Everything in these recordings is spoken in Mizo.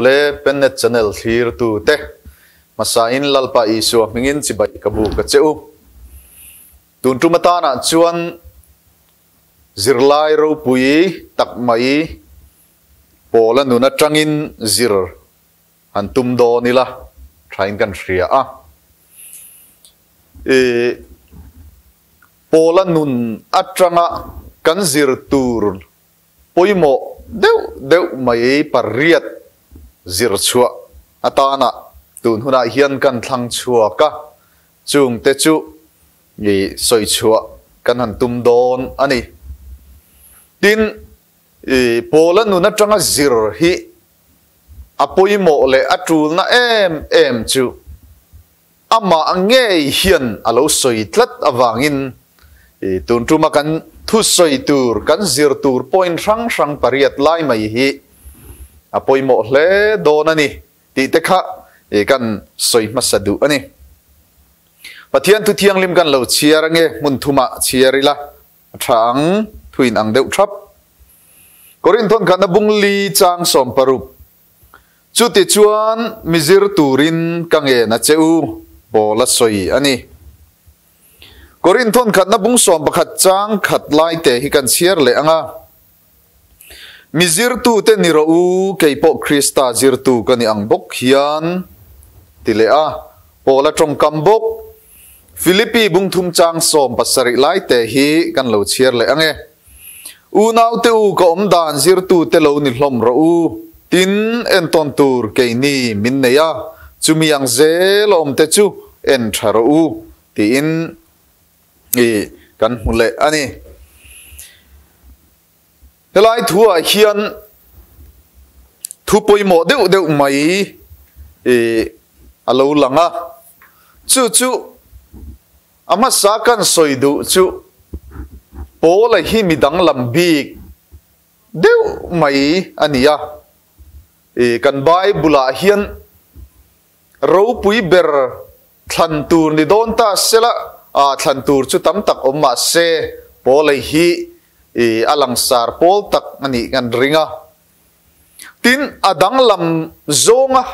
Awle Pennet Channel thlir tu te hmasa in Lalpa Isua hmingin chibai ka bu ka che u. Tun tum atana chuan zirlai ropui tak mai Paula nun atangin zir han tum dawn ila thain kan hria a. E Paula nun atanga kan zir tur pawimawh deuh deuh mai pariat zir chhuah atana tun hunah hian kan thlang chhuak a, chung te chu i sawi chhuah kan han tum dawn a ni. Tin, i Paula nun atanga zir hi a pawimawh leh a tulna em em chu amah ngei hian a lo sawi tlat avangin tun tuma kan thusawi tur, kan zir tur point hrang hrang pariat lai mai hi a pawimawh hle dawn a ni tih te kha kan sawi hmasa duh a ni. Pathian thu thianghlim kan lo chhiar ange, hmun thumah chhiar ila a tha ang, thuin ang deuh thap. Korinthon khatna bung li chang 16. Chuti chuan mi zir turin ka ngen a che u, Paula sawi a ni. Korinthon khatna bung 11 chang khat lai te hi kan chhiar leh ang a. Mi zirtute ni rawh u, kei pawh Krista zirtu ka ni ang bawk hian, ti leh a, Paula tawngkam bawk. Philippi bung 3 chang 17 lai te hi kan lo chhiar leh ang e. Unaute u ka awm dan zirtute lo ni hlawm rawh u, tin entawn tur keini min nei a, chumi ang zel awm te chu en tha rawh u, tiin i kan hmu leh a ni. Helai thuah hian thu pawimawh deuh deuh mai i a lo lang a, chu chu a hmasa kan sawi duh chu Paula hi midang lam bik deuh mai a ni a. I kan Bible ah hian ropui ber thlan tur ni dawn ta sela, a thlan tur chu tam tak awm mah se Paula hi i a langsar pawl tak a nih kan ring a. Tin, a danglam zawnga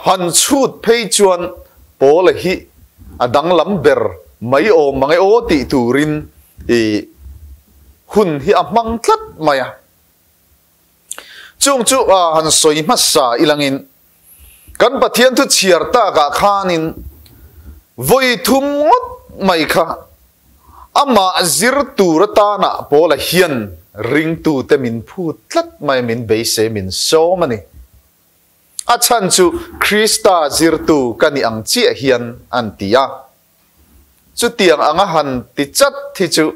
han chhut phei chuan Paula hi a danglam ber mai awm mang e aw tih turin i hun hi a hmang tlat mai a. Chung chu han sawi hmasa ilangin kan Pathian thu chhiar takah khanin vawi thum ngawt mai kha amah zir tur atana Paula hian ringtute min phut tlat mai, min beisei, min sawm a ni. A chhan chu Krista zirtu ka ni ang chiah hian an ti a. Chutiang anga han ti chat hi chu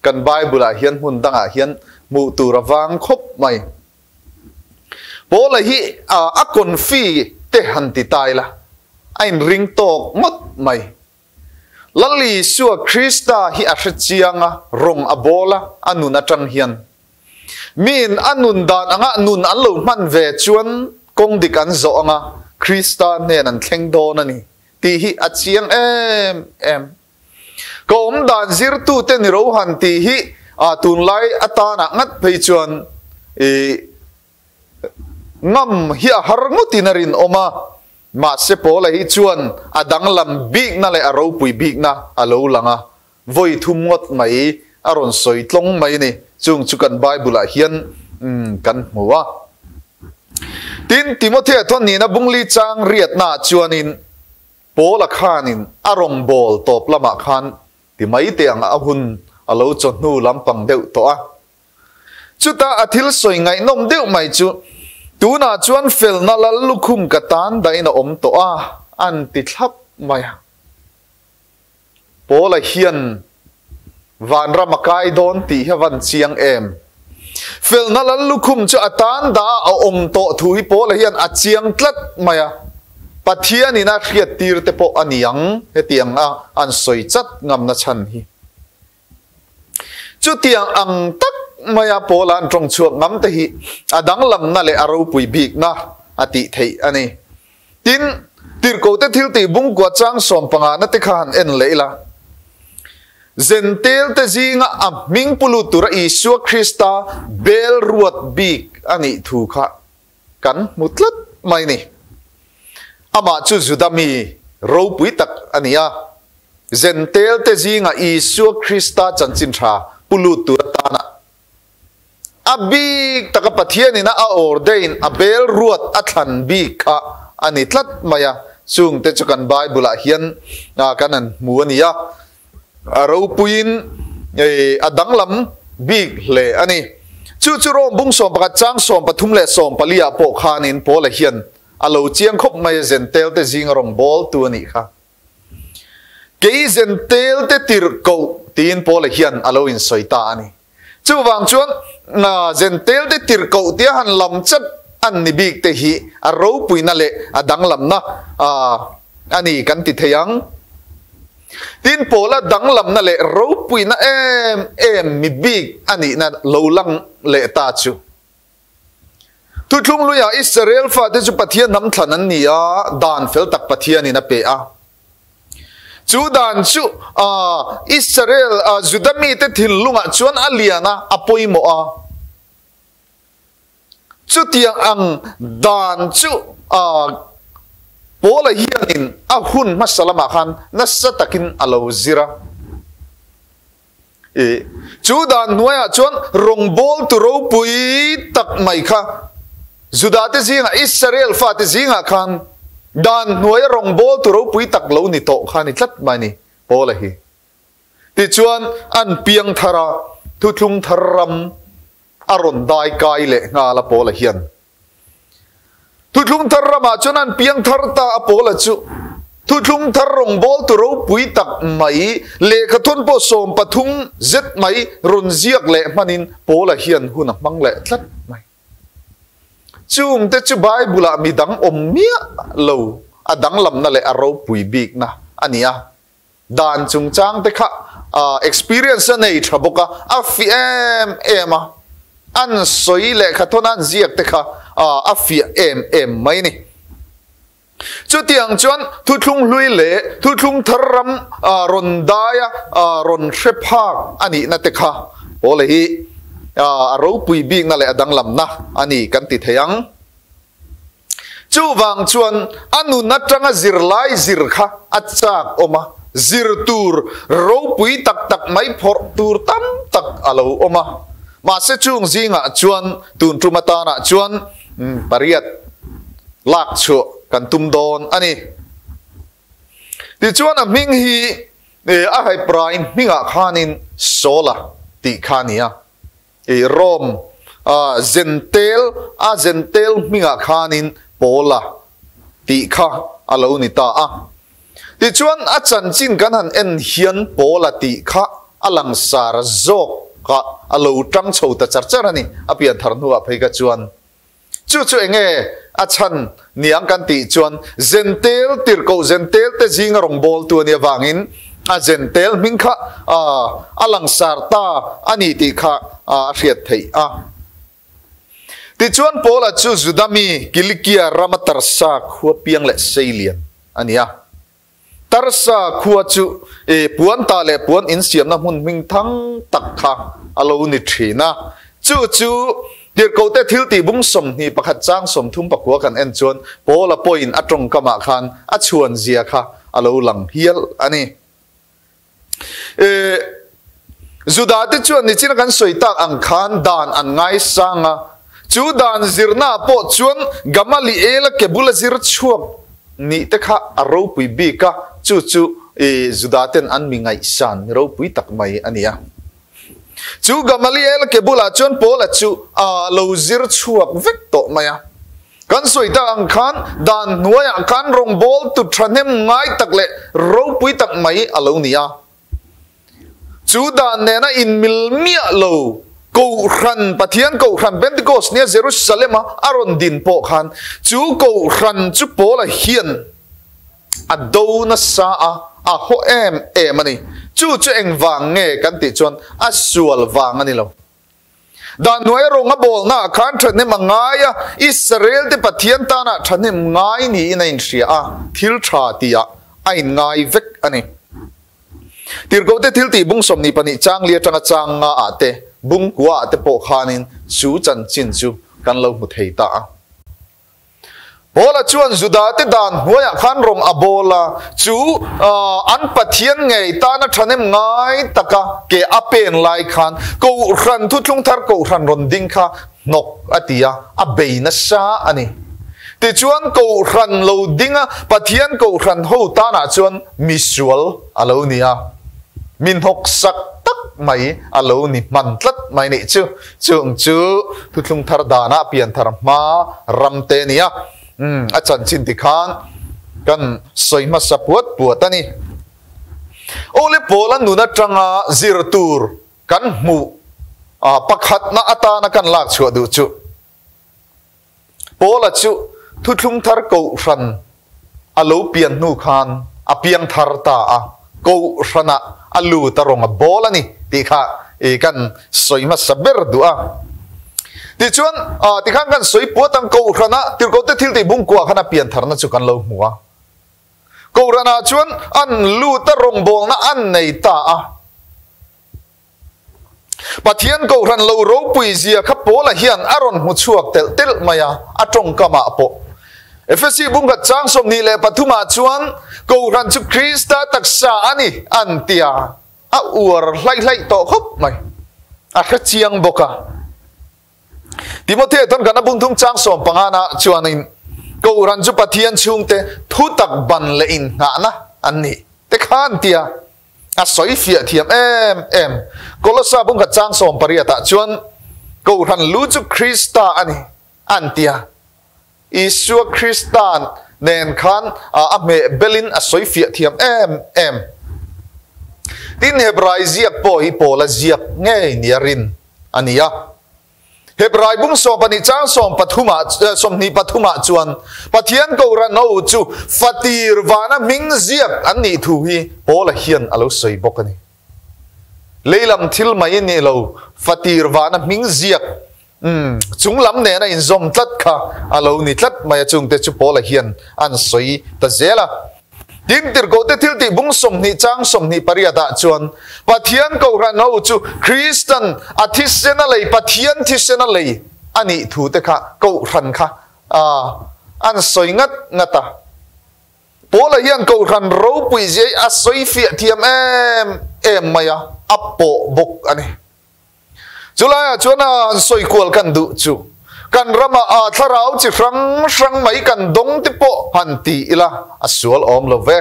kan Bible ah hian hmun dangah hian hmuh tur a vang khawp mai. Paula hi a confi te han ti ta ila, a inring tawk ngawt mai. Lal Isua Krista hi a hre chiang a, rawng a bawl a, a nun atang hian. Miin a nun dan anga nun an lo hman ve chuan kawng dik an zawh anga Krista hnen an thleng dawn a ni tih hi a chiang em em. Ka awm dan zirtute ni ro han tih hi a tunlai atanah ngat phei chuan i ngam hi a har ngawtin a rinawm a, mahse Paula hi chuan a danglam bikna leh a ropui bikna a lo lang a, vawi thum ngawt mai a rawn sawi tlawng mai a ni. Chung chu kan Bible-ah hian kan hmu a. Tin, Timothea thawn nihna bungli chang riatnaah chuanin Paula khanin a rawngbâwl tawp lamah khan ti mai teh ang a hun a lo chawhnu lampang deuh tawh a. Chuta a thil sawi ngaihnawm deuh mai chu, tunah chuan felna lal lukhum ka tan dahin a awm tawh a, an ti thlap mai a. Paula hian vanram a kai dawn tih hi a van chiang em? Felna lal lukhum chu a tan dah a awm tawh thu hi Paula hian a chiang tlat mai a. Pathianin a hriat tir te pawh a ni ang, hetiang a an sawi chat ngamna chhan hi. Chutiang ang tak maia Paula an tawng chhuak ngam te hi a danglamna leh a ropui bikna a tih theih a ni. Tin, tirhkohte thil tih bungkua chang 15 na te kha han en leh ila. Zentel te zinga a hming pu lut tura Isua Krista bel ruat bik a nih thu kha. kan hmu tlat mai ni. Amah chu Juda mi ropui tak a ni a, Zentelte zinga Isua Krista chanchin tha pu lut tur atana a bik taka Pathianin a ordain a bel ruat a thlan bik kha a ni tlat mai a, chungte chu kan Bible ah hian kan han hmu a ni a, a ropuiin a danglam bik hle a ni. Chu chu Rome bung 11 chang 34 ah pawh khanin Paula hian a lo chiang khawp mai a, Zentelte zinga rawngbawltu a nih kha. Kei Zentelte tirhkoh tiin Paula hian a lo insawi ta a ni. Chuvang chuan Zentelte tirhkoh tia han lam chat an ni bik te hi a ropuina leh a danglamna a ni kan ti thei ang. Tin, Paula danglamna leh ropuina em em mi bik a nihna lo lang leh ta chu. Thuthlung luiah Israel fate chu Pathian hnam thlan an ni a, dan fel tak Pathianin a pe a. Chu dan chu Israel, Juda mite thinlungah chuan a lian a, a pawimawh a. Chutiang ang dan chu Paula hianin a hun hmasa lamah khan nasa takin a lo zir a. I chu dan hnuaiah chuan rawngbawltu ropui tak mai kha Judate zingah, Israel fate zingah khan dan hnuaia rawngbawltu ropui tak lo ni tawh kha ni tlat mai ni Paula hi. Tichuan an piang thar a, thuthlung thar ram a rawn dai kai leh nghal a Paula hian. Thuthlung thar ramah chuan an piang thar ta a Paula chu thuthlung thar rawngbawltu ropui tak mai lehkhathawn pawh 13 zet mai rawn ziak leh hmanin Paula hian hun a hmang leh tlat mai. Chungte chu Bible-ah midang awm miah lo a danglamna leh a ropui bikna a ni a. Dan chungchang te kha experience a nei tha bawk a, a fiah em em a, an sawi lehkhathawn a an ziak te kha a fiah em em mai a ni. Chutiang chuan thuthlung hlui leh thuthlung thar ram rawn daia rawn hre phak a nihna te kha Paula hi a ropui bikna leh a danglamna a ni kan ti thei ang. Chuvang chuan a nun atanga zirlai zir kha a chak awm a, zir tur ropui tak tak mai phawrh tur tam tak a lo awm a. Mahse chung zingah chuan tun tum atanah chuan pariat lak chhuah kan tum dawn a ni. Tichuan a hming hi a Hebrain hmingah khanin Saula tih kha a ni a. I Rome a Zentel a Zentel hmingah khanin Paula tih kha a lo ni ta a. Tichuan a chanchin kan han en hian Paula tih kha a langsar zawk a a lo tang chho ta char char a ni. A pianthar hnuah phei kha chuan chu chu enge a chhan niang kan tih chuan Zentel tirhkoh Zentel te zinga rawngbawltu a nih avangin a Zentel hming kha a langsar ta a ni tih kha a hriat theih a. Tichuan Paula chu Juda mi Kilikia rama Tarsa khua piang leh seilian a ni a. Tarsa khua chu puan ta leh puan insiamna hmun hming thang tak kha a lo ni thin a. Chu chu Tirhkohte thil tih bung 21 chang 39 kan en chuan Paula pawhin a tawngkamah khan a chhuan zia kha a lo lang hial a ni. Judate chuan nichina kan sawi tak ang khan dan an ngaisang a, chu dan zirnaah pawh chuan Gamaliela ke bula zir chhuak nih te kha a ropui bik a, chu chu Judaten an mi ngaihsan mi ropui tak mai a ni a. Chu Gamaliela ke bulah chuan Paula chu a lo zir chhuak vek tawh mai a. Kan sawi tak ang khan dan hnuaiah khan rawngbawltu thahnem ngai tak leh ropui tak mai a lo ni a. Chu dan nena inmil miah lo Kohhran, Pathian Kohhran Pentecost nia Jerusalem-a a rawn din pawh khan chu Kohhran chu Paula hian a do nasa a, a haw em em a ni. Chu chu engvang nge kan tih chuan a sual vang a ni lo. Dan hnuai rawng a bawlna ah khan thahnem a ngai a, Israel te Pathian tanah thahnem ngai niin a inhria a, thil tha tihah a inngai vek a ni. Tirhkohte thil tih bung 22 chang li atanga chang nga ah te, bung kua ah te pawh khanin chu chanchin chu kan lo hmu thei ta a. Paula chuan Judate dan hnuaiah khan rawng a bawl a, chu an Pathian ngei tana thahnem ngai taka ke a pen lai khan Kohhran thuthlung thar Kohhran rawn ding kha hnawk a ti a, a bei nasa a ni. Tichuan Kohhran lo ding a, Pathian Kohhran ho tanah chuan misual a lo ni a, mi hnawksak tak mai a lo ni hman tlat mai nih chu. Chung chu thuthlung thar danah pianthar hma ram te nia a chanchin tikhan kan sawi hmasa puat puat a ni. Awle Pawla nun atanga zir tur kan hmuh pakhatna atana kan lak chhuah duh chu Pawla chu thuthlung thar kohhran a lo pian hnu khan a piang thar ta a, kohhranah a lut a rawng a bawl a ni tih kha i kan sawi hmasa ber duh a. Tichuan, tikhan kan sawi puat ang kohhranah Tirhkohte thiltih bungkua khan a pian tharna chu kan lo hmu a. Kohhranah chuan an lut a rawngbawlna an nei ta a. Pathian Kohhran lo ropui zia kha Paula hian a rawn hmu chhuak telh telh mai a, a tawngkamah pawh. Efesi bungkhat chang 23 ah chuan Kohhran chu Krista taksa a ni an ti a, a uar hlaih hlaih tawh khawp mai. A hre chiang bawk a. Timothea tawn kan a bungthum chang 15 na chuanin Kohhran chu Pathian chhungte thutak ban leh inngahna an ni te kha an ti a. A sawi fiah thiam em em. Kolosa bungkhat chang 18 ah chuan Kohhran lu chu Krista a ni an ti a. Isua Krista nen khan a hmeh belin a sawi fiah thiam em em. Tin Hebrai ziak pawh hi Paula ziak ngei nia rin a ni a. Hebrai bung 12 chang 13 ah, 23 ah chuan Pathian Kohhran ho chu fatir vana hming ziak an nih thu hi Paula hian a lo sawi bawk a ni. Leilam thil mai a ni lo, fatir vana hming ziak, umm, chunglam nena inzawm tlat kha a lo ni tlat mai a, chungte chu Paula hian an sawi ta zel a. Tin, Tirhkohte thiltih bung 20 chang 28 ah chuan Pathian Kohhran ho chu Kristan a thisen a lei, Pathian thisen a lei a nih thu te kha Kohhran kha an sawi ngat ngat a. Paula hian Kohhran ropui zia hi a sawi fiah thiam em em mai a, a pawh bawk a ni. Chulaiah chuan an sawi kual kan duh chu kan ramah a thlarau chi hrang hrang mai kan dawng te pawh han ti ila a sual awm lo ve.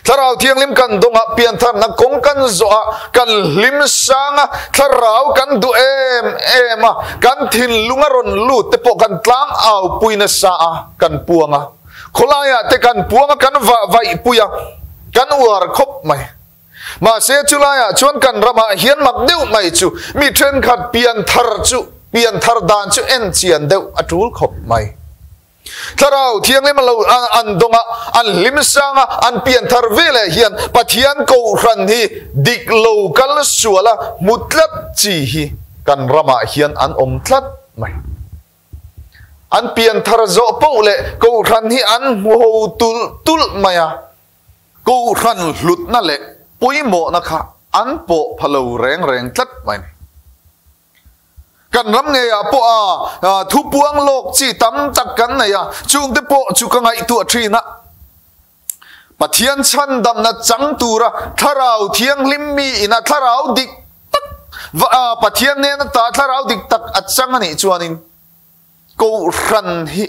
Thlarau thianghlim kan dawngah piantharna kawng kan zawh a, kan hlim sang a, thlarau kan duh em em a, kan thinlung a rawn lut te pawh kan tlang au pui nasa a, kan puang a. Khawlaiah te kan puang a, kan vah vaih pui a, kan uar khawp mai. Mahse chulaiah chuan kan ramah hian mak deuh mai chu mi thenkhat pian thar chu pian thar dan chu en chian deuh a tul khawp mai. Thlarau thianghlim a lo an dawng a, an hlim sang a, an pian thar veleh hian Pathian Kohhran hi dik lo kal sual a hmu tlat chi hi kan ramah hian an awm tlat mai. An pian thar zawh poh leh Kohhran hi an hmu ho tulh tulh mai a. Kohhran hlutna leh pawimawhna kha an pawh pha lo reng reng tlat mai ni. Kan ram ngeiah pawh a thupuang lawk chi tam tak kan nei a, chungte pawh chu ka ngaihtuah thin a. Pathian chhandamna chang tura thlarau thianghlim mi ina thlarau dik tak Pathian nena ta thlarau dik tak a chang a nih chuanin Kohhran hi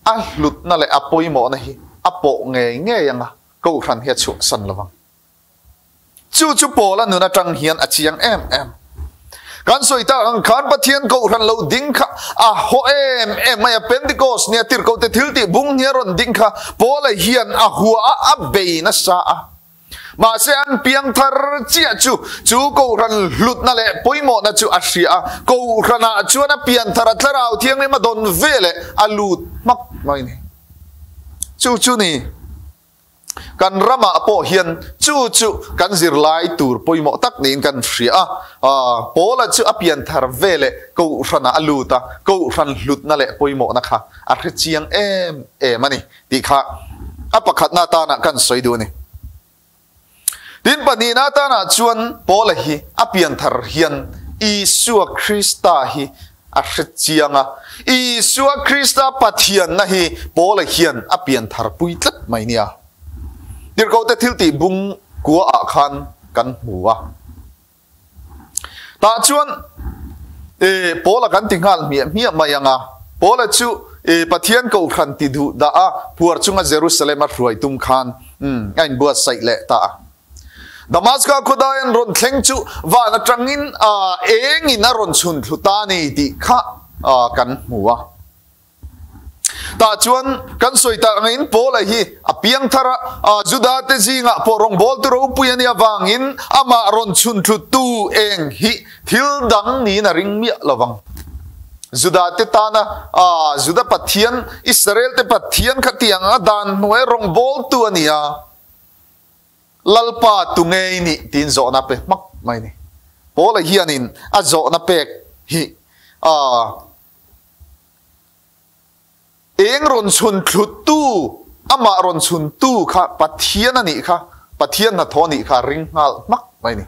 A hlutna leh a pawimawhna hi a pawh ngei ngei ang a, Kohhran hi a chhuahsan lo vang. Chu chu Paula nun atang hian a chiang em em. Kan sawi tak ang khan Pathian Kohhran lo ding kha a haw em em mai a, Pentecost nia tirhkohte thil tih bung nia rawn ding kha Paula hian a hua a, a bei nasa a. Mahse an piang thar chiah chu chu Kohhran hlutna leh pawimawhna chu a hria a, Kohhranah chuan a pian thar a thlarau thianghlim a dawn ve leh a lut hmak mai ni. Chu chu ni kan ramah pawh hian chu chu kan zirlai tur pawimawh tak niin kan hria a, Paula chu a pian thar ve leh Kohhranah a lut a, Kohhran hlutna leh pawimawhna kha a hre chiang em em a ni. Tih kha a pakhatna atana kan sawi duh a ni. Tin, pahnihna atana chuan Paula hi a pianthar hian Isua Krista hi a hre chiang a. Isua Krista Pathianna hi Paula hian a pianthar pui tlat mai nia. Tirhkohte thiltih bung kua ah khan kan hmu a. Tah chuan e Paula kan ti nghal hmiah hmiah mai ang a. Paula chu e Pathian kohhran ti duh dah a puar chunga Jerusalem a hruai tum khan a inbuatsaih leh ta a. Damaska khawdai an rawn thleng chu van atangin engin a rawn chhun thlu ta ni tih kha kan hmu a. Tah chuan kan sawi tak angin Paula hi a piang thar a, Juda te zingah pawh rawngbawltu ropui a nih avangin amah rawn chhun thlutu eng hi thil dang niin a ring miah lo vang. Juda te tana Juda Pathian, Israel te Pathian kha tiang a dan hnuai rawngbawltu a ni a. Lalpa tu ngei nih tiin zawhna pe hmak mai ni. Paula hianin a zawhna pek hi a eng rawn chhun thlutu, amah rawn chhuntu kha Pathian a nih kha, Pathian hnathawh a nih kha a ring nghal hmak mai ni.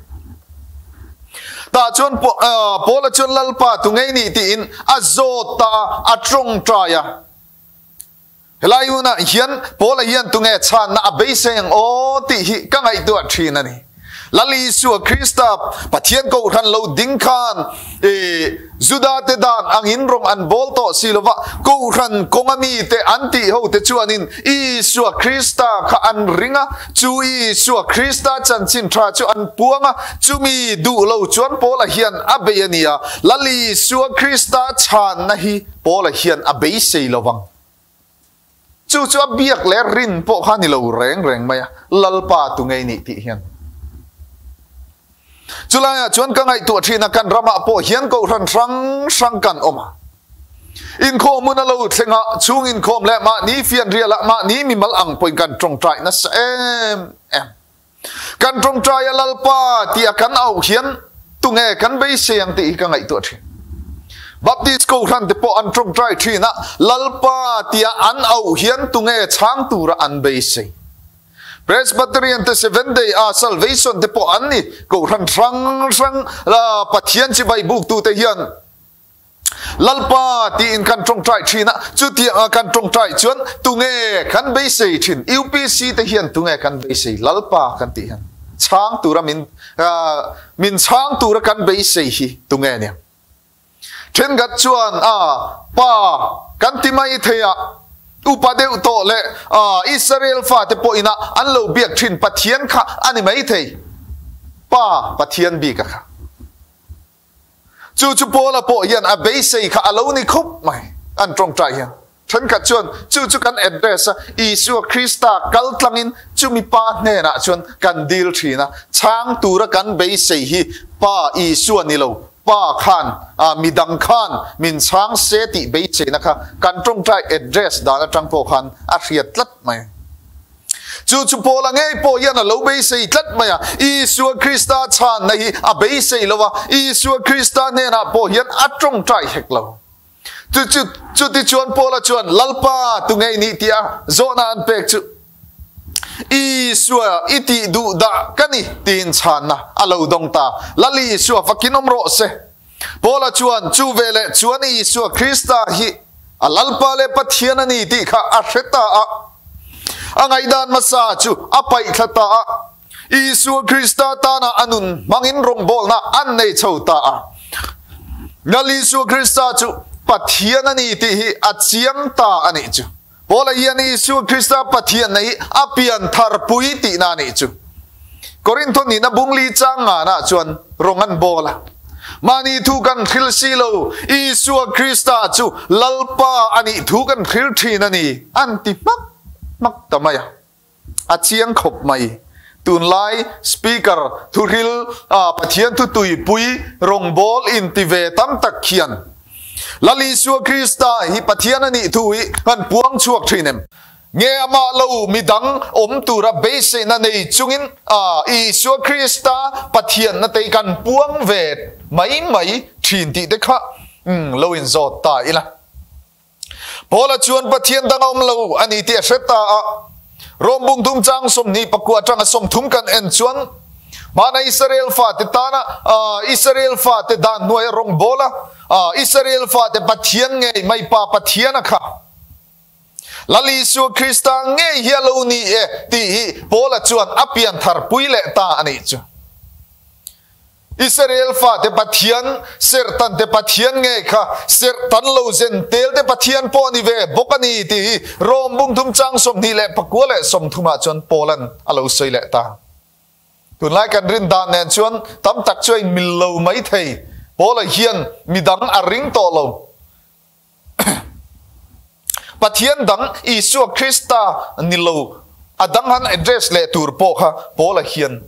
Tah chuan Paula chuan Lalpa tu ngei nih tiin a zawt ta a, a tawngtai a. Helai hunah hian Paula hian tunge chhanna a beisei ang aw tih hi ka ngaihtuah thin a ni. Lal Isua Krista Pathian Kohhran lo ding khan e Juda te dan angin rawng an bawl tawh si lova, Kohhran kawnga mite an tih ho te chuanin Isua Krista kha an ring a, chu Isua Krista chanchin tha chu an puang a, chumi duh lo chuan Paula hian a bei a nia. Lal Isua Krista chhanna hi Paula hian a beisei lo vang. Chu chu a biak leh rin pawh kha ni lo reng reng mai a, Lalpa tu ngei nih tih hian. Chulaiah chuan ka ngaihtuah thin a, kan ramah pawh hian kohhran hrang hrang kan awm a. Inkhawm hun a lo thleng a, chhung inkhawm leh mahni fianrialah mahni mimal ang pawhin kan tawngtai nasa em em. Kan tawngtai a Lalpa tia kan auh hian tunge kan beisei ang tih hi ka ngaihtuah thin. Baptist Kohhran te pawh an tawngtai thin a, Lalpa tia an auh hian tunge chhang tura an beisei. Presbyterian te Seventh Day a Salvation te pawh an ni. Kohhran hrang hrang Pathian chibai buktu te hian Lalpa tiin kan tawngtai thin a, chutianga kan tawngtai chuan tunge kan beisei thin? UPC te hian tunge kan beisei? Lalpa kan tih hian chhang tura min min chhang tura kan beisei hi tunge nia? Thenkhat chuan a pa kan ti mai thei a, upa deuh tawh leh Israel fate pawhina an lo biak thin Pathian kha a ni mai thei. Pa Pathian bik a kha. Chu chu Paula pawh hian a beisei kha a lo ni khawp mai, an tawngtai hian. Thenkhat chuan chu chu kan address a, Isua Krista kal tlangin chumi Pa hnenah chuan kan dil thin a, chhang tura kan beisei hi Pa Isua ni lo, Pa khan, midang khan min chhang se tih beiseina kha kan tawngtai address dan atang pawh khan a hriat tlat mai. Chu chu Paula ngei pawh hian a lo beisei tlat mai a, Isua Krista chhanna hi a beisei lo va, Isua Krista hnenah pawh hian a tawngtai hek lo. Chu chu chuti chuan Paula chuan Lalpa tu ngei nih tia zawhna an pek chu Isua i tih duh dah ka ni tiin chhanna a lo dawng ta. Lal Isua fakin awm rawh se. Paula chuan chu veleh chuan Isua Krista hi a Lalpa leh Pathian a ni tih kha a hre ta a. A ngaihdan hmasa chu a paih thla ta a. Isua Krista tana a nun hmangin rawngbawlna an nei chho ta a. Lal Isua Krista chu Pathian a ni tih hi a chiang ta a nih chu. Paula hian Isua Krista Pathianna hi a pian thar pui tihna a nih chu. Korintho nihna bungli chang nganah chuan rawng an bawl a. Mahni thu kan hril si lo, Isua Krista chu Lalpa a nih thu kan hril thin a ni, an ti hmak hmak ta mai a. A chiang khawp mai. Tunlai Speaker thuhril Pathian thu tuipui rawngbâwl inti ve tam tak khian Lal Isua Krista hi Pathian a nih thu hi kan puang chhuak thin em? Nge amah lo midang awm tura beiseina nei chungin Isua Krista Pathianna te hi kan puang ve mai mai thin tih te kha lo inzawt ta ila. Paula chuan Pathian dang a awm lo a ni tih a hre ta a. Rom bung thum chang 24 atanga 30 kan en chuan Hmana Israel fate tana Israel fate dan hnuaia rawngbawla Israel fate Pathian ngei mai Pa Pathiana kha Lal Isua Krista ngei hi a lo ni e tih hi Paula chuan a pianthar pui leh ta a nih chu. Israel fate Pathian, serhtan te Pathian ngei kha serhtan lo zen tel te Pathian pawh ni ve bawk a ni tih hi Rom bungthum chang 24 ah chuan Paula'n a lo sawi leh ta. Tunlai kan rin dan nen chuan tam tak chu a inmil lo mai thei. Paula hian midang a ring tawh lo. Pathian dang Isua Krista ni lo a dang han address leh tur pawh kha Paula hian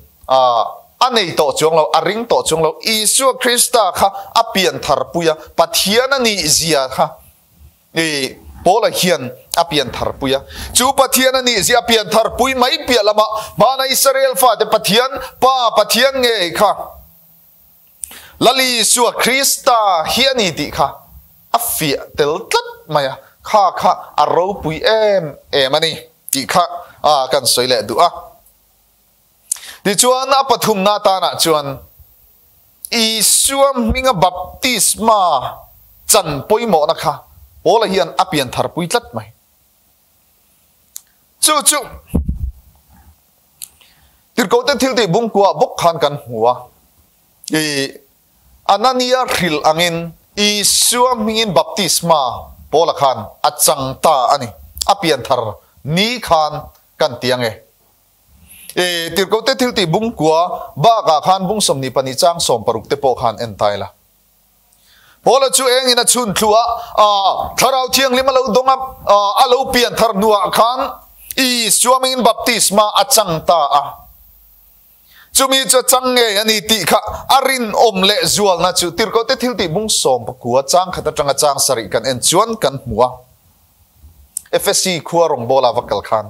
a nei tawh chuang lo, a ring tawh chuang lo. Isua Krista kha a pian thar pui a, Pathian a nih zia kha i Paula hian a pian thar pui a. Chu Pathian a nih zia a pian thar pui mai piah lamah hmana Israel fate Pathian, Pa Pathian ngei kha Lal Isua Krista hi a ni tih kha a fiah tel tlat mai a, kha kha a ropui em em a ni tih kha kan sawi leh duh a. Tichuan a pathumna atanah chuan Isua hminga baptisma chan pawimawhna kha Paula hian a pian tharpui tlat mai. Chu chu Tirhkohte thil tih bungkuah bawk khan kan hmu a, i Anania hrilh angin Isua hmingin baptisma Paula khan a chang ta a ni. A pianthar ni khan kan ti ang e. I Tirhkohte thil tih bungkua bakah khan bung 22 chang 16 te pawh khan en ta ila. Paula chu engin a chhun thlu a, Thlarau Thianghlim a lo dawng a, a lo pian thar hnuah khan Isua hmingin baptisma a chang ta a. Chumi chu a chang ngei a ni tih kha a rinawm leh zualna chu Tirhkohte thiltih bung 19 chang khat atanga chang sarih kan en chuan kan hmu a. Efesi khua rawngbawla va kal khan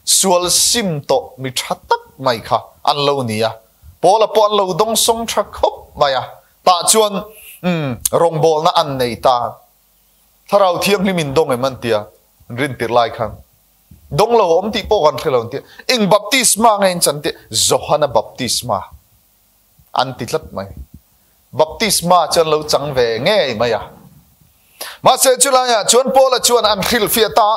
sual sim tawh mi tha tak mai kha an lo ni a, Paula pawh an lo dawng sawng tha khawp mai a, tah chuan umm rawngbawlna an nei ta. Thlarau Thianghlim in dawng em an tia, an rin tirh lai khan dawng lo awm tih pawh kan hre lo an tia, eng baptisma nge in chan tia, Johana baptisma an ti tlat mai. Baptisma chu an lo chang ve ngei mai a. Mahse chulaiah chuan Paula chuan an hrilhfiah ta,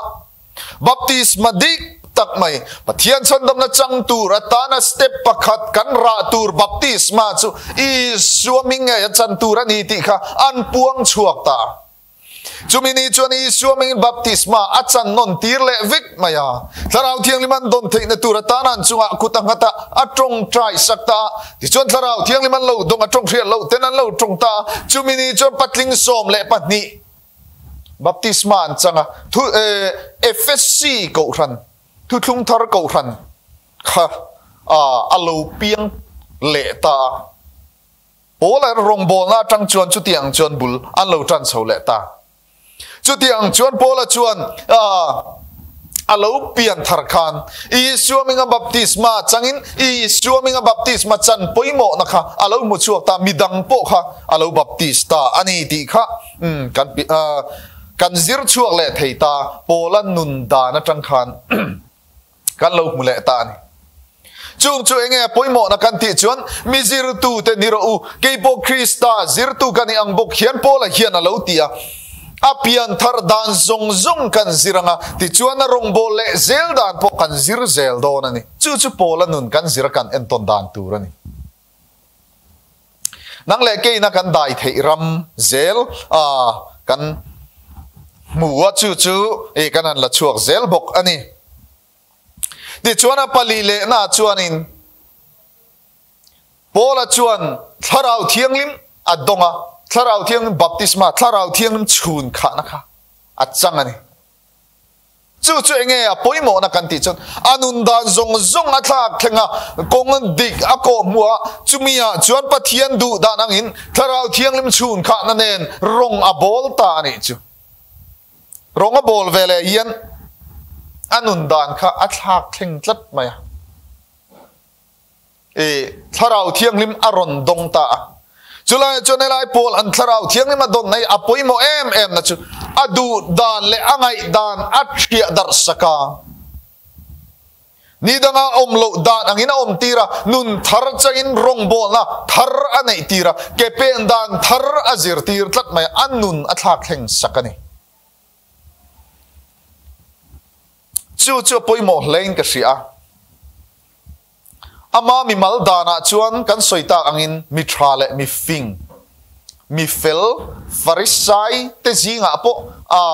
Baptisma dik tak mai, Pathian chhandamna chang tur atana step pakhat kan rah tur baptisma chu Isua hming ngei a chan tur a ni tih kha an puang chhuak ta. Chumi ni chuan Isua hmingin baptisma a chan nawn tir leh vek mai a. Thlarau Thianghlim an dawn theihna tur atan an chungah kut a nghat a, a tawngtai sak ta a. Tichuan Thlarau Thianghlim an lo dawng a, tawng hriat loh ten an lo tawng ta a. Chumi ni chuan patling 12 baptisma an chang a. Thu Efesi Kohhran, Thuthlung Thar Kohhran kha a lo piang leh ta a. Paula rawngbawlna atang chuan chutiang chuan bul an lo tan chho leh ta. Chutiang chuan Paula chuan a lo pian thar khan Isua hminga baptisma changin Isua hminga baptisma chan pawimawhna kha a lo hmu chhuak ta, midang pawh kha a lo baptis ta a ni tih kha kan kan zir chhuak leh thei ta. Paula nun dan atang khan Kan lo hmu leh ta a ni. Chung chu enge a pawimawhna kan tih chuan mi zirtute ni rawh u, kei pawh Krista zirtu ka ni ang bawk hian Paula hian a lo ti a. A pian thar dan zawng zawng kan zir ang a, tichuan a rawngbâwl leh zel dan pawh kan zir zel dawn a ni. Chu chu Paula nun kan zir a kan entawn dan tur a ni. Nang leh keina kan dai theih ram zel a kan hmu a, chu chu i kan han la chhuak zel bawk a ni. Tichuan a pali lehna chuanin Paula chuan Thlarau Thianghlim a dawng a, Thlarau Thianghlim baptisma, Thlarau Thianghlim chhun khahna kha a chang a ni. Chu chu enge a pawimawhna kan tih chuan a nun dan zawng zawng a thlak thleng a, kawng dik a kawh hmuh a, chumi ah chuan Pathian duh dan angin Thlarau Thianghlim chhun khahna nen rawng a bawl ta a nih chu. Rawng a bawl ve leh hian a nun dan kha a thlak thleng tlat mai a. I Thlarau Thianghlim a rawn dawng ta a. Chulaiah chuan helai pawl an Thlarau Thianghlim a dawn na hi a pawimawh em em na chu a duh dan leh a ngaih dan a thiah darh sak a. Ni danga awm loh dan angin a awm tir a, nun thar changin rawngbawlna thar a neih tir a, ke pen dan thar a zirtir tlat mai a, a nun a thlak thleng sak a ni. Chu chu a pawimawh hlein ka hria a. Ama mimal danah chuan kan sawi tak angin mi tha leh mi fing, mi fel, Farisai te zingah pawh a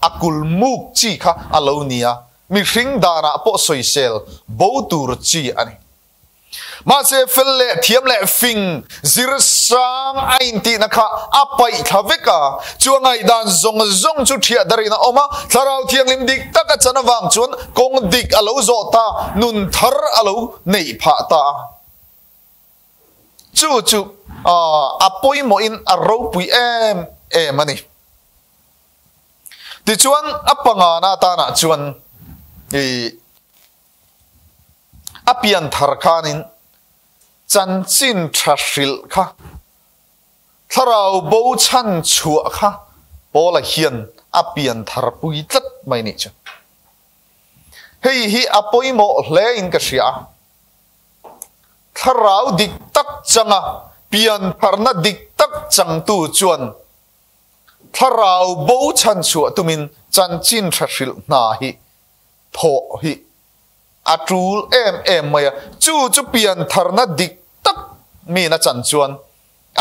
a kulmuk chi kha a lo ni a, mihring danah pawh sawisel bo tur chi a ni. Mahse fel leh thiam leh fing zir sang a intihna kha a paih thla vek a, chu a ngaihdan zawng zawng chu thiah darin a awm a, Thlarau Thianghlim dik tak a chan avang chuan kawng dik a lo zawh ta, nun thar a lo neih phah ta a. Chu chu a pawimawhin a ropui em em a ni. Tichuan a pangana atanah chuan i. A pian thar khanin chanchin tha hrilh kha, thlarau bo chhan chhuah kha Paula hian a pian thar pui tlat mai nih chu. Hei hi a pawimawh hle in ka hria a. Thlarau dik tak changa pian tharna dik tak changtu chuan thlarau bo chhan chhuah tumin chanchin tha hrilh hna hi thawh hi a tul em em mai a, chu chu piantharna dik tak min a chan chuan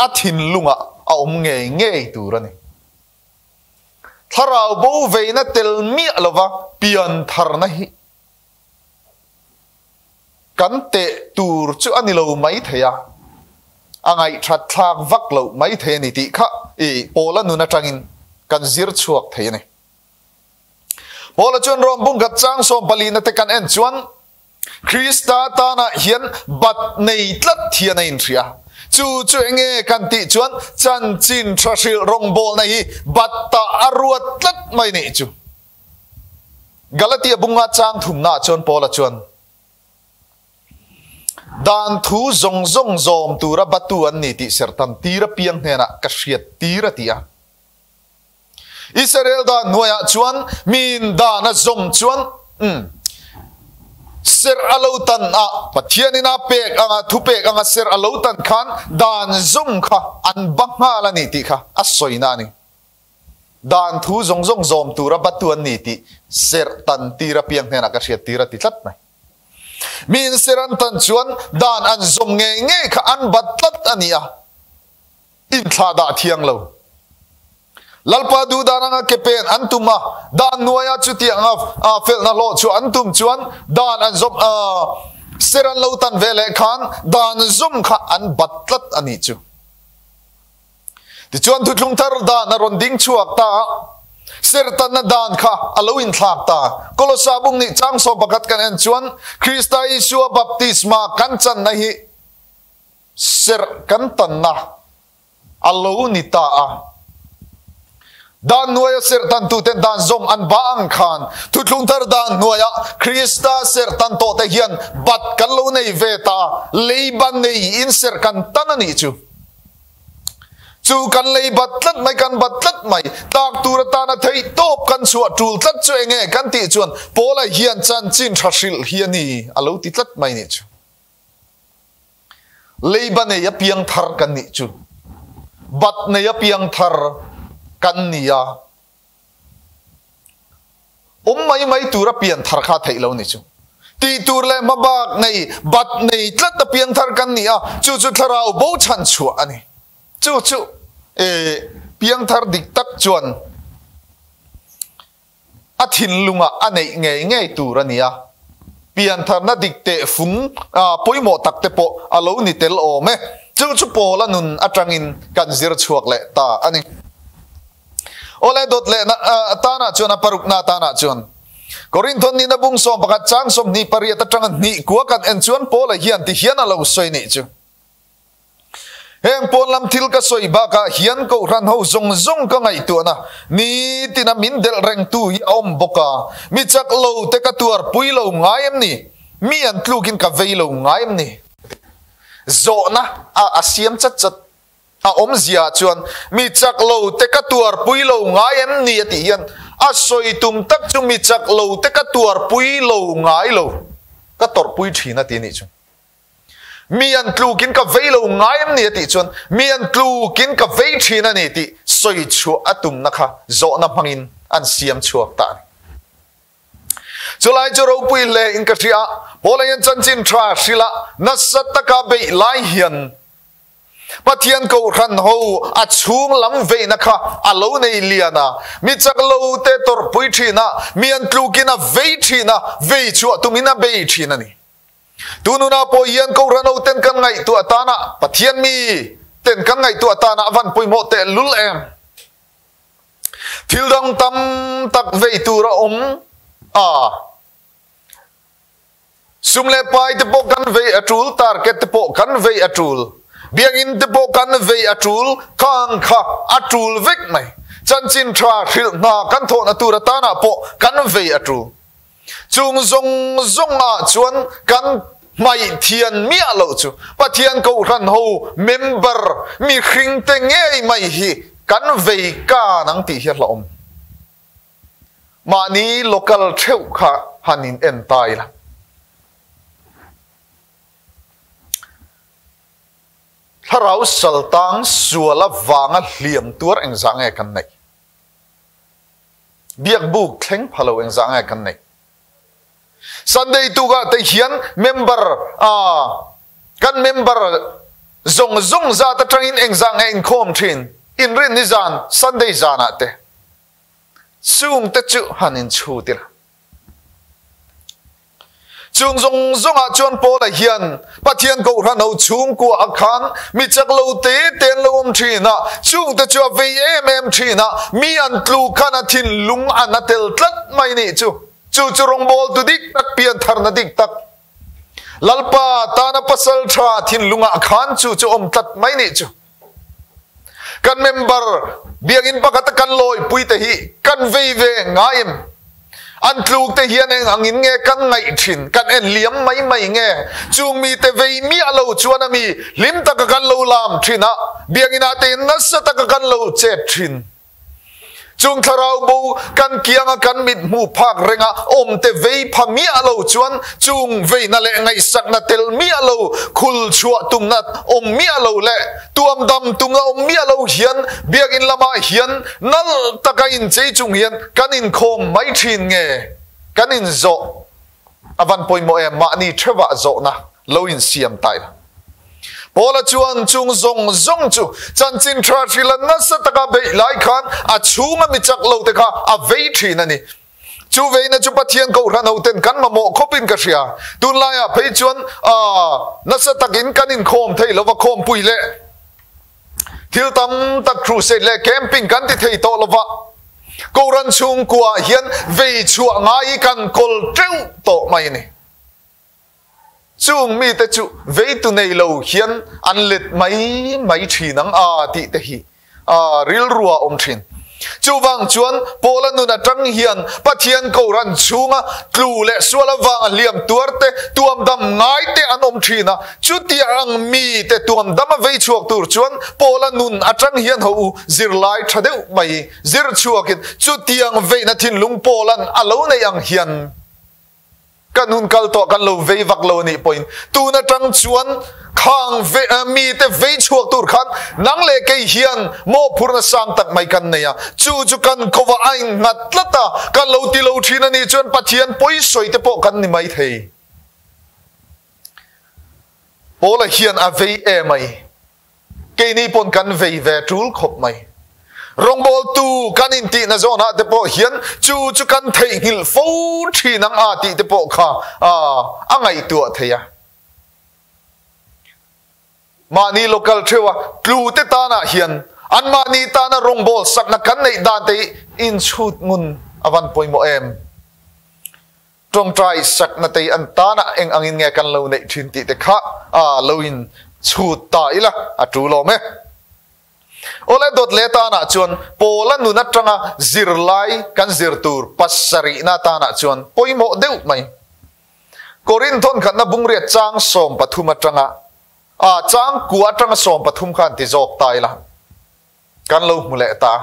a thinlungah a awm ngei ngei tur a ni. Thlarau bo veina tel miah lova piantharna hi kan teh tur chu a ni lo mai thei a, a ngaihthat thlak vak loh mai thei a ni tih kha i Paula nun atangin kan zir chhuak thei a ni. Paula chuan Rom bungkhat chang 14 na te kan en chuan Krista tana hian bat nei tlat hian a inhria. Chu chu enge kan tih chuan chanchin tha hrilh rawngbawlna hi bat ta a ruat tlat mai nih chu. Galatia bunga chang thumna chuan Paula chuan dan thu zawng zawng zawm tura batu an ni tih sertan tira piang hnenah ka hriat tir a ti a. Israel dan hnuaiah chuan miin dan a zawm chuan serh a lo tan a, Pathianin a pek anga thupek anga serh a lo tan khan dan zawm kha an ba nghal a ni tih kha a sawina a ni. Dan thu zawng zawng zawm tura batu an ni tih serh tan tir apiang hnenah ka hriat tir a ti tlat mai. Miin serh an tan chuan dan an zawm ngei ngei kha an bat tlat a ni a. Inthlah dah thiang lo. Lalpa duh dan anga ke pen an tum a, dan hnuaia chutiang a felna hlawh chu an tum chuan dan an zawm a, ser an lo tan ve leh khan dan zawm kha an bat tlat a nih chu. Tichuan thuthlung thar dan a rawn ding chhuak ta a, ser tanna dan kha a lo inthlak ta. Kolosa bung nih chang 11 kan en chuan Krista Isua baptisma kan channa hi Serh kan tanna a lo ni ta a. Dan hnuaia serh tantuten dan zawm an ba ang khan, thuthlung thar dan hnuaia Krista serh tan tawhte hian bat kan lo nei ve ta a, leiba nei in serh kan tan a nih chu. Chu kan lei bat tlat mai, kan bat tlat mai, tlak tur atana theih tawp kan chhuah tul tlat chu enge kan tih chuan Paula hian chanchin tha hrilh hi a ni a lo ti tlat mai nih chu. Leiba nei a piang thar kan nih chu bat nei a piang thar kan ni a, awm mai mai tur a pian thar kha theih lo ni chu. Tih tur leh hmabak nei bat nei tlat a piang thar kan ni a, chu chu thlarau bo chhan chhuah a ni. Chu chu e piang thar dik tak chuan A thinlungah a neih ngei ngei tur a ni a, piantharna dik teh fung pawimawh tak te pawh a lo ni tel awm e. Chu chu Paula nun atangin kan zir chhuak leh ta a ni. Awle dawt leh tanah chuan a parukna tanah chuan Korinthon nihna bung 11 chang 28 atanga hnih kua kan en chuan Paula hian ti hian a lo sawi nih chu. Heng pawn lam thil ka sawi bakah hian kohhran ho zawng zawng ka ngaihtuahna nitina min delh rengtu hi a awm bawk a, mi chak lo te ka tuarpui lo ngai em ni? Mi an tlukin ka vei lo ngai em ni? Zawhna a a siam chat chat a awmzia chuan mi chak lo te ka tuarpui lo ngai em ni a tih hian a sawi tum tak chu mi chak lo te ka tuarpui lo ngai lo. Ka Ka tawrhpui thin a ti nih chu. Mi an tlukin ka vei lo ngai em ni a tih chuan mi an tlukin ka vei thin a ni tih sawi chhuah a tumna kha zawhna hmangin an siam chhuak ta a ni. Chulai chu ropui hle in ka hria a, Paula hian chanchin tha hrilh a nasa taka beih lai hian Pathian kohhran ho a chhung lam veihna kha a lo nei lian a, mi chak lo te tawrhpui thin a, mi an tlukin a vei thin a, vei chhuah tumin a bei thin a ni. Tununa pawh hian kohhran ho ten kan ngaihtuah tana Pathian mi ten kan ngaihtuah tana a van pawimawh teh lul em? Thil dang tam tak vei tur a awm a. Sum leh pai te pawh kan vei a tul, target te pawh kan vei a tul, biakinn te pawh kan vei a tul, khang kha a tul vek mai. Chanchin tha hrilh hna kan thawhna tur atana pawh kan vei a tul. Chung zawng zawng ah chuan kan hmaih thian miah loh chu Pathian Kohhran ho member mihring te ngei mai hi kan vei kan ang tih hi a hlauhawm. Mahni local theuh kha han in en ta ila. Thlarau saltang sual avanga hliam tuar engzah nge kan neih? Biakbuk thleng pha lo engzah nge kan neih? Sunday tukah te hian member a kan member zawng zawng zat atangin engzah nge inkhawm thin? Inrinni zan Sunday zanah te chung te chu han inchhut ila. Chung zawng zawngah chuan Paula hian Pathian Kohhran ho chhungkua a khan mi chak lo te te an lo awm thin a, chungte chu a vei em em thin a, mi an tlu khan a thinlung an a tel tlat mai nih chu. Chu chu rawngbawltu dik tak, piantharna dik tak, Lalpa tana pasal tha thinlungah khan chu chu awm tlat mai nih chu. Kan member biakinn pakhat a kan lawipui te hi kan vei ve ngai em? An tluk te hian eng angin nge kan ngaih thin? Kan en liam mai mai nge? Chung mi te vei miah lo chuan a mi hlim taka kan lo lam thin a, biakinn ah te nasa taka kan lo chet thin. Chung thlarau bo kan kianga kan mit hmuh phak renga awm te vei pha miah lo chuan chung veina leh ngaihsakna tel miah lo, khul chhuah tumna awm miah lo leh tuam dam tumna awm miah lo hian biakinn lamah hian nalh taka inchei chung hian kan inkhawm mai thin nge kan inzawh A van pawimawh em, mahni theuhah zawhna lo insiam ta ila. Paula chuan chung zawng zawng chu chanchin tha hrila nasa taka beih lai khan a chhunga mi chak lo te kha a vei thin a ni. Chu veina chu Pathian Kohhran hoten kan mamawh khawpin ka hria. Tunlaiah phei chuan nasa takin kan inkhawm thei lova khawmpui leh thil tam tak crusade leh camping kan ti thei tawh lova Kohhran chhungkua hian vei chhuah ngai kan kawl teuh tawh mai a ni. Chung mite chu veitu nei lo hian an let mai mai thin ang a tih te hi a rilru a awm thin. Chuvang chuan Paula nun atang hian Pathian Kohhran chhunga tlu leh sual avanga hliam tuar te, tuamdam ngai te an awm thin a. Chutia ang mite tuamdam a vei chhuak tur chuan Paula nun atang hian ho u zirlai tha deuh mai zir chhuakin chutiang veina thinlung Paula'n a lo neih ang hian Kan hun kal tawh kan lo vei vak lo a nih pawhin tun atang chuan khang mite vei chhuak tur khan nang leh kei hian mawhphurhna sang tak mai kan nei a, chu chu kan kovah a innghat tlat a, kan lo ti lo thin a nih chuan Pathian pawisawi te pawh kan ni mai thei. Paula hian a vei em ai. Keini pawn kan vei ve tul khawp mai. Rawngbawltu kan intihna zawnah te pawh hian chu chu kan theihnghilh fo thin ang a tih te pawh kha a ngaihtuah thei a. Mahni local theuha tlu te tanah hian anmahni tana rawngbâwl sakna kan neih dan te hi inchhut ngun a van pawimawh em? Tawngtai sakna te an tana eng angin nge kan lo neih thin tih te kha a lo in chhut ta ila a tu lawm e. Awle dawt leh tanah chuan Paula nun atanga zirlai kan zir tur pasarihna tanah chuan pawimawh deuh mai. Korinthon khatna bungriat chang 13 atanga a chang kua atanga 13 khan ti zawk ta ila kan lo hmu leh ta.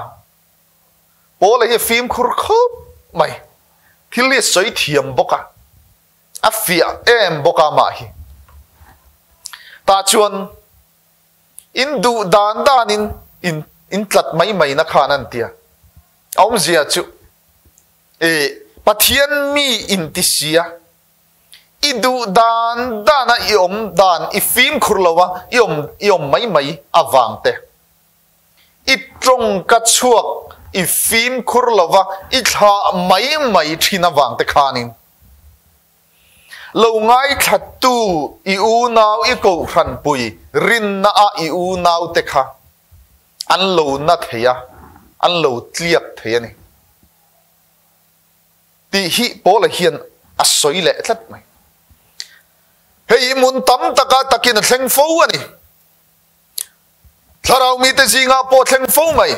Paula hi fimkhur khawp mai. Thil hi a sawi thiam bawk a. A fiah em bawk a mah hi. Tah chuan in duh dan danin in in tlat mai mai na khan an tia. A awmzia chu e Pathian mi in ti sia i duh dan dana i awm dan i fimkhur lo a i awm i awm mai mai avang te. I tawngka chhuak i fimkhur lo va i thlah mai mai thin avang te khanin lo ngaithlattu i unau i kohhranpui rinna a i unau te kha an lo na thei a, an lo tliak thei a ni tih hi Paula hian a sawi leh tlat mai. Hei hi hmun tam taka takin a thleng fo a ni. Thlarau mite zingah pawh thleng fo mai.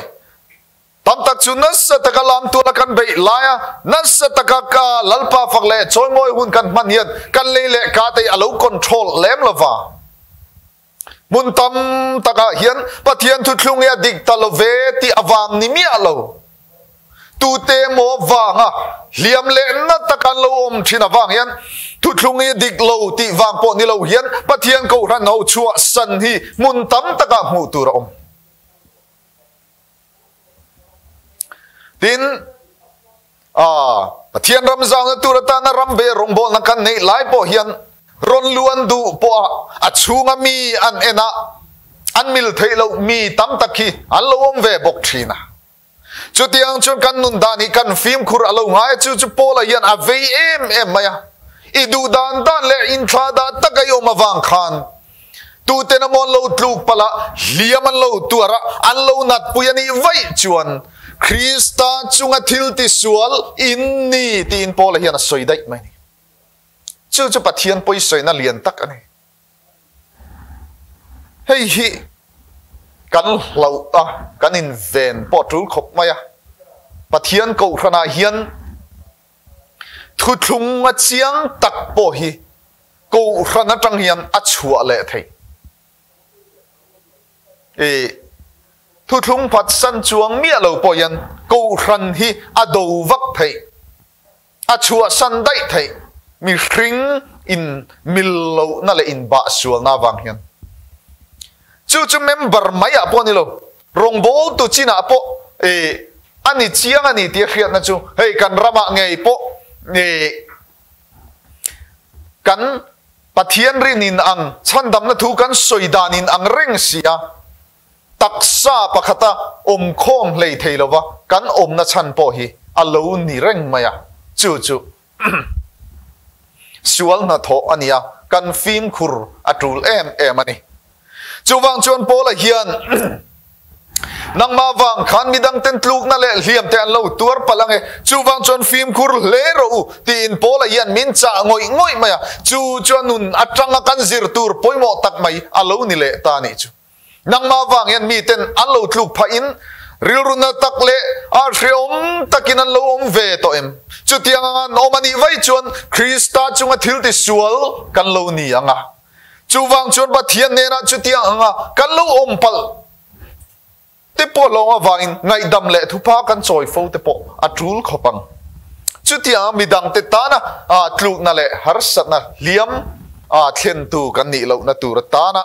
Tam tak chu nasa taka lam tuala kan beih laia nasa taka ka Lalpa fak leh chawimawi hun kan hman hian kan lei leh ka te a lo control lem lova. Hmun tam takah hian Pathian thuthlung hi a dik ta lo ve tih avang ni miah lo. Tute emaw vanga hliam leh na taka an lo awm thin avang hian thuthlung hi dik lo tih vang pawh ni lo hian Pathian Kohhran ho chhuah san hi hmun tam takah hmuh tur a awm. Tin, Pathian ram zauna tur atana ram ve rawngbawlna kan neih lai pawh hian rawn luan duh pawha a chhunga mi an en a, an mil theih loh mi tam tak hi an lo awm ve bawk thin a. Chutiang chuan kan nun dan hi kan fimkhur a lo ngai a, chu chu Paula hian a vei em em mai a. I duh dan dan leh inthlah dah tak a i awm avang khan tuten emaw an lo tluk palh a, hliam an lo tuar a, an lo natpui a nih vaih chuan Krista chunga thil tisual in ni tiin Paula hian a sawi daih mai a ni. Chu chu Pathian pawisawina lian tak a ni. Hei hi kan hlauh a, kan inven pawh a tul khawp mai a. Pathian Kohhranah hian thuthlung a chiang tak pawh hi Kohhran atang hian a chhuah leh theih. I thuthlung phatsan chuang miah lo pawh hian Kohhran hi a do vak theih. A chhuahsan daih theih mihring in mil lohna leh in bah sualna avang hian. Chu chu member mai ah pawh a ni lo, rawngbawltu chinah pawh eh a ni chiang a ni tih a hriatna chu hei kan ramah ngei pawh eh kan Pathian rin in ang chhandamna thu kan sawi dan in ang reng si a, taksa pakhata awm khawm hlei thei lova kan awmna chhan pawh hi a lo ni reng mai a, chu chu sual hnathawh a nia, kan fimkhur a tul em em a ni. Chuvang chuan Paula hian nangmah vang khan midangten tlukna leh hliam te an lo tuar palh ange, chuvang chuan fimkhur hle rawh u tiin Paula hian min chah ngawih ngawih mai a, chu chuan nun atanga kan zir tur pawimawh tak mai a lo ni leh ta a nih chu. Nangmah vang hian miten an lo tluk phahin rilru na tak leh a hreawm takin an lo awm ve tawh em? Chutiang anga an awm a nih vaih chuan Krista chunga thil tisual kan lo ni ang a. Chuvang chuan Pathian hnenah chutiang anga kan lo awm palh te pawh lawng avangin ngaihdam leh thupha kan chawi fo te pawh a tul khawp ang. Chutianga midangte tana tlukna leh harsatna hliam thlentu kan nih lohna tur atana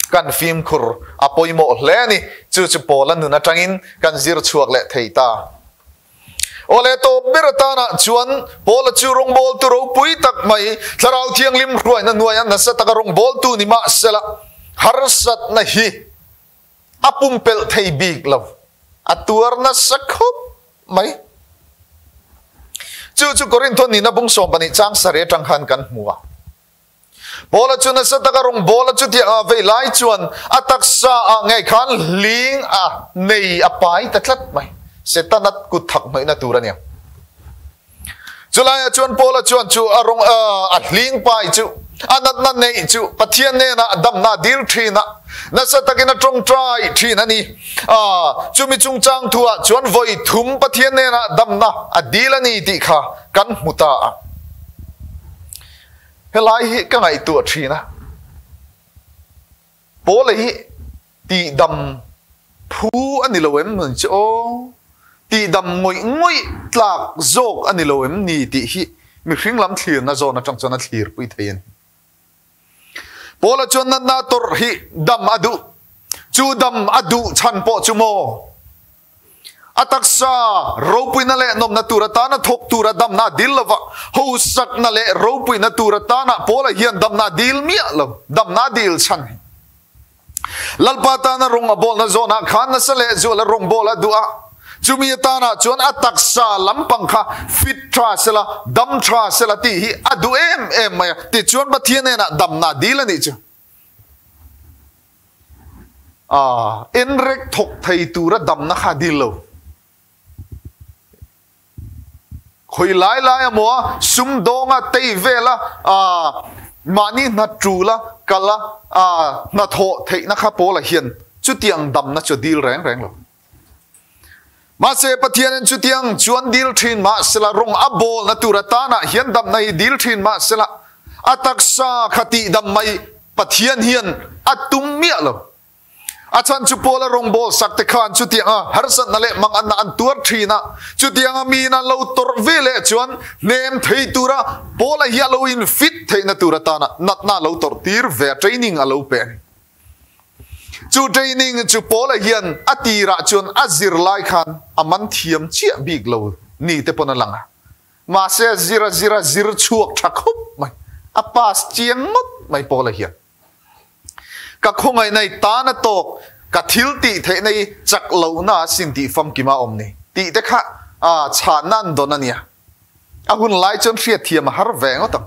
kan fimkhur a pawimawh hle a ni. Chu chu Paula nun atangin kan zir chhuak leh thei ta. Aw le tawp ber atana chuan Paula chu rawngbawltu ropui tak mai, Thlarau Thianghlim hruaina hnuaia nasa taka rawngbawltu ni mahsela harsatna hi a pumpelh thei bik lo, a tuar nasa khawp mai. Chu chu Korintho nihna bung 12 chang sarih atang khan kan hmu a. Paula chu nasa taka rawngbawla chutiang a vei lai chuan a taksa ah ngei khan hling a nei a pai ta tlat mai. Setana kut thak hnawihna tur a nia. Chulaiah chuan Paula chuan chu a rawng a hling pai chu a natna neih chu Pathian hnenah damna a dil thin a, nasa takin a tawngtai thin a ni. Chumi chungchang thuah chuan vawi thum Pathian hnenah damna a dil a ni tih kha kan hmu ta a. Helai hi ka ngaihtuah thin a, Paula hi tihdam phu a ni lo em ni chu aw, tihdam ngawih ngawih tlak zawk a ni lo em ni tih hi Mihring lam thlirna zawn atang chuan a thlirpui thei a ni. Paula chuan natna tawrh hi dam a duh. Chu dam a duh chhan pawh chu maw? A taksa ropuina leh nawmna tur atana thawk tura damna a dil lova, hosakna leh ropuina tur atana Paula hian damna a dil miah lo, damna a dil chhan hi. Lalpa tana rawng a bawlna zawnah khan nasa leh zuala rawngbâwl a duh a, chumi atanah chuan a taksa lampang kha fit tha sela, dam tha sela tih hi a duh em em mai a, tichuan Pathian hnenah damna a dil a nih chu. A enrek thawk thei tura damna kha a dil lo. Khawi lai lai a maw a, sumdawnga tei vela mahni hna tul a kal a hnathawh theihna kha Paula hian chutiang damna chu a dil reng reng lo. Mahse Pathianin chutiang chuan dil thin mahsela rawng a bawlna tur atanah hian damna hi dil thin mahsela a taksa kha tihdam mai Pathian hian a tum miah lo. A chhan chu Paula rawngbâwl sakte khân chutianga harsatna leh manganna an tuar ṭhîn a. Chutianga miin an lo tawrh ve leh chuan hnem thei tûra Paula hi a lo infit theihna tûr atâna natna a lo tawrhtîr ve a, training a lo pe a ni. Chu training chu Paula hian a tîrah chuan a zir lai khân a man thiam chiah bîk lo ni te pawn a lang a. Mahse a zir a zir a zir chhuak ṭha khawp mai, a pass chiang ngawt mai Paula hian. Ka khawngaihna i tan a tawk, ka thil tih theihna i chak lohna a sin tih famkima awm ni tih te kha chhanna an dawn a nia. A hun lai chuan hriatthiam a har ve ngawt ang.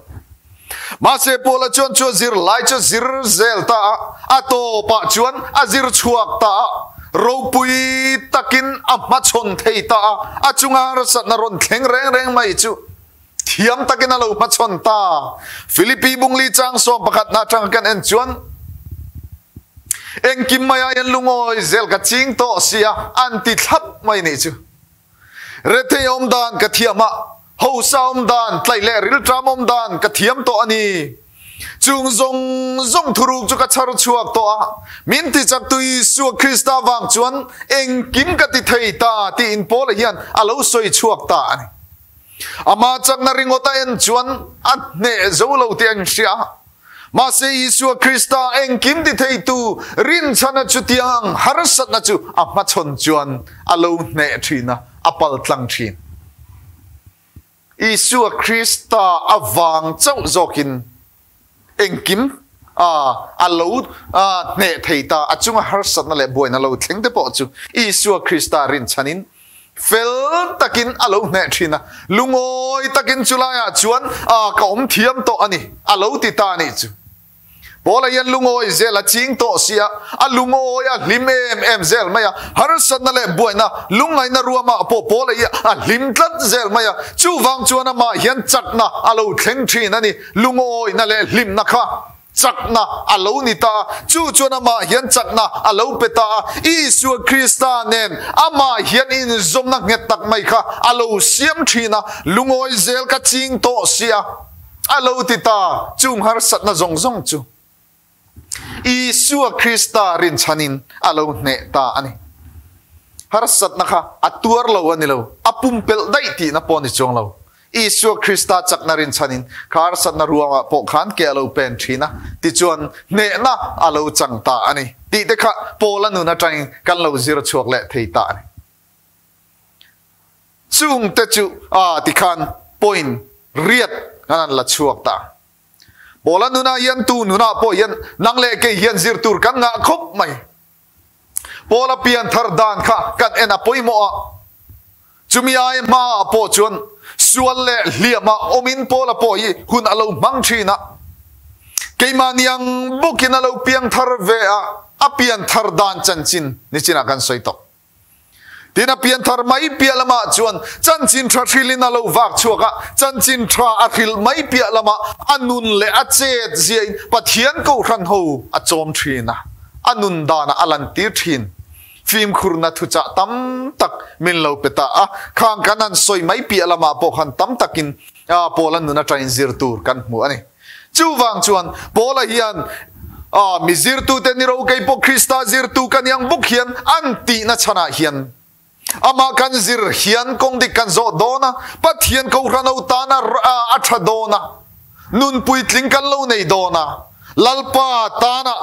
Mahse Paula chuan chu a zir lai chu a zir zel ta a, a tawpah chuan a zir chhuak ta a, ropui takin a hmachhawn thei ta a, a chunga harsatna rawn thleng reng reng mai chu Thiam takin a lo hmachhawn ta. Philippi bungli chang 11 na atanga kan en chuan, Engkim mai aiin lungawi zel ka ching tawh sia an ti thlap mai nih chu. Rethei awm dan ka thiam a, hosa awm dan, tlaih leh rilṭam awm dan ka thiam tawh a ni. Chung zawng zawng thuruk chu ka chhar chhuak tawh a, min tichaktu Isua Krista vang chuan engkim ka ti thei ta tiin Paula hian a lo sawi chhuak ta a ni. Amah chakna ringawt a en chuan a hneh zo lo tih a inhria a. Mahse Isua Krista engkim ti theitu rinchhana chutiang harsatna chu a hmachhawn chuan a lo hneh thin a, a paltlang thin. Isua Krista avang chauh zawkin engkim a lo hneh thei ta, a chunga harsatna leh buaina lo thleng te pawh chu Isua Krista rinchhanin fel takin a lo hneh thin a, lungawi takin chulaiah chuan ka awm thiam tawh a ni, a lo ti ta a nih chu. Paula hian lungawi zel a ching tawh si a, a lungawi a hlim em em zel mai a, harsatna leh buaina, lungngaihna ruamah pawh Paula hi a hlim tlat zel mai a, chuvang chuan amah hian chakna a lo thleng thin a ni, lungawina leh hlimna kha chakna a lo ni ta a, chu chuan amah hian chakna a lo pe ta a, Isua Krista nen amah hian inzawmna nghet tak mai kha a lo siam thin a, lungawi zel ka ching tawh si a. A lo ti ta, chung harsatna zawng zawng chu Isua Krista rinchhanin a lo hneh ta a ni. Harsatna kha a tuar lo a ni lo, a pumpelh daih tihna pawh a ni chuang lo. Isua Krista chakna rinchhanin kha harsatna ruangah pawh khan ke a lo pen thin a, tichuan hnehna a lo chang ta a ni tih te kha Paula nun atangin kan lo zir chhuak leh thei ta a ni. Chung te chu a tikhan point riat kan an la chhuak ta. Paula nunah hian tu nunah pawh hian nang leh kei hian zir tur kan ngah khawp mai. Paula pian thar dan kha kan en a pawimawh a. Chumi ai hmaah pawh chuan sual leh hliamah awmin Paula pawh hi hun a lo hmang thin a. Keimahni ang bawkin a lo piang thar ve a, a pian thar dan chanchin nichinah kan sawi tawh. Tin, a pianthar mai piah lamah chuan chanchin tha hrilhin a lo vak chhuak a, chanchin tha a hrilh mai piah lamah a nun leh a chet ziain Pathian kohhran ho a chawm thin a, a nun danah a lantir thin. Fimkhurna thuchah tam tak min lo pe ta a, khang kan han sawi mai piah lamah pawh khan tam takin Paula nun atangin zir tur kan hmu a ni. Chuvang chuan Paula hian mi zirtute ni ro kei pawh Krista zirtu ka ni ang bawk hian an tihna chhanah hian Ama kan zir hian kawng dik kan zawh dawn a, Pathian Kohhran ho tana a tha dawn a, nun puitling kan lo nei dawn a, Lalpa tana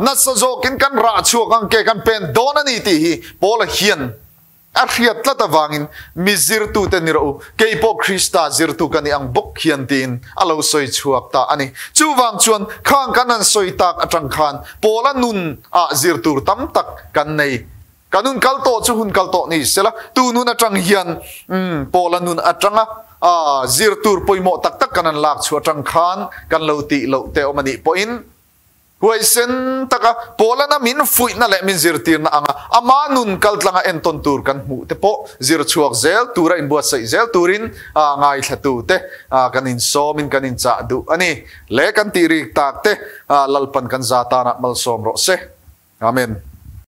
nasa zawkin kan rah chhuak ang ke kan pen dawn a ni tih hi Paula hian a hriat tlat avangin mi zirtute ni rawh u, kei pawh Krista zirtu ka ni ang bawk hian tiin a lo sawi chhuak ta a ni. Chuvang chuan khang kan han sawi tak atang khan Paula nun ah zir tur tam tak kan nei. Kan hun kal tawh chu hun kal tawh ni sela, tun hun atang hian Paula nun atanga zir tur pawimawh tak tak kan han lak chhuah atang khan kan lo tih loh te awm a nih pawhin huaisen taka Paulana min fuihna leh min zirtirna anga ama nun kaltlanga entawn tur kan hmuh te pawh zir chhuak zel tura inbuatsaih zel turin ngaithlatu te kan insawmin kan inchah duh a ni. Le kan tih rik tak te Lalpan kan za tanah malsawm rawh se. Amen.